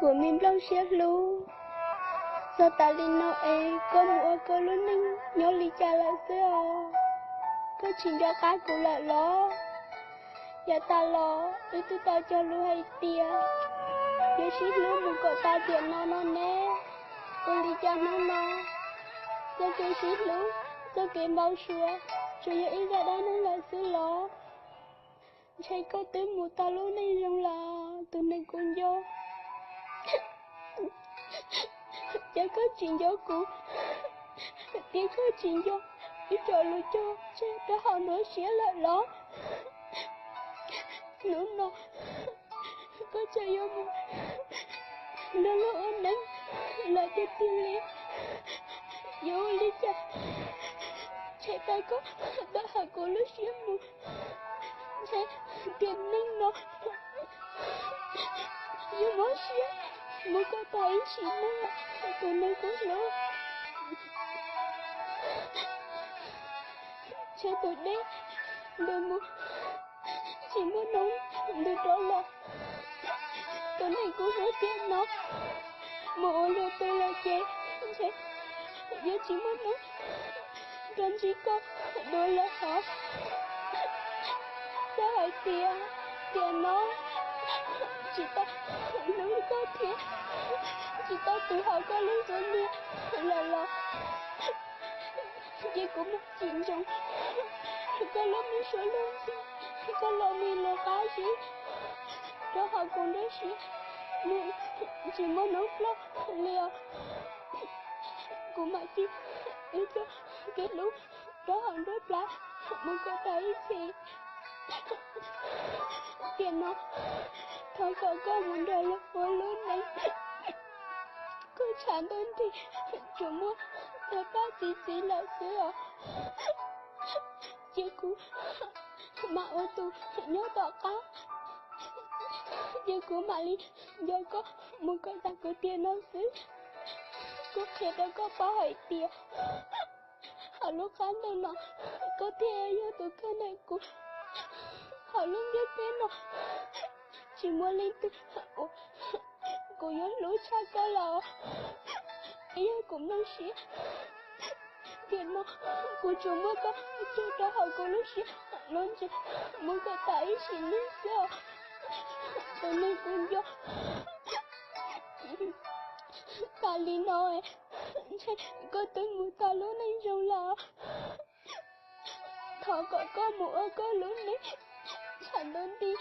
Kuv me nplooj siab hlub, txog tas li no es koj mus ua koj lub neej nyob li cas lawm xwb os? Koj tsis nco qab kuv lawm los? Yav tas los wb twb tau cog lus hais tias yuav sib hlub mus kom tas tiam no no ne. Ua li cas hnub no txoj kev sib hlub, txoj kev npau suav tsuas yog ib zaj dab neeg lawm xwb los? Ntshe koj twb mus tau lub neej zoo lawm tus neeg kuv nco. Ces koj tsis nco kuv, thiab koj tsis nco ib co lus cog tseg rau hauv nruab siab lawm los? Hnub no koj tseem yuav mus nrog luag ua neej lawm tiag tiag li. Yuav ua li cas tshem tau koj tawm hauv kuv lub siab mus? Ntshe tiam neej no yuav mob siab mus kom tag ib sim neej, tus neeg kuv hlub. Ntshe tus deb ntws mus tsis muaj hnub ntws rov los. Tus neeg kuv hlub tiam no mus ua luag twg lawm ces ntshe yuav tsis muaj hnub rov ntsib koj dua lawm hov. Txawm hais tias tiam no tsis tau hlub koj thiab tsis tau tu hauv koj lub ntsej muag lawm los, ces kuv mam tsim ntsoov koj lub me suab lub ntsej, koj los me lus qab zib rau hauv kuv nruab siab, nws tsis muaj hnub ploj li os. Kuv mam cia wb txoj kev hlub rau hauv nruab plab mus kom tag ib txhis. Tiam no thov kom koj mus nrog luag ua lub neej. Koj tshav ntuj nti tsuas muaj tag pab txi txiv lawm xwb os. Ces kuv mam ua tus nyob tom qab, ces kuv mam li nco koj mus kom tag kuv tiam no xwb. Kuv qhia rau koj paub hais tias hauv lub qab ntuj no koj thiaj yog tus kawg ntawm kuv. Hauv lub ntiaj teb no tsis muaj leej twg uas kuv yuav hlub tshaj koj lawm. Yog kuv nplooj siab, tiam no kuv tsuas muab koj tso rau hauv kuv lub siab lub ntsej mus kom tas ib sim neej xwb os. Tus neeg kuv nco, tas li no ntshe koj twb mus tau lub neej zoo lawm. Thov kom koj mus ua koj lub neej, tshav ntuj nti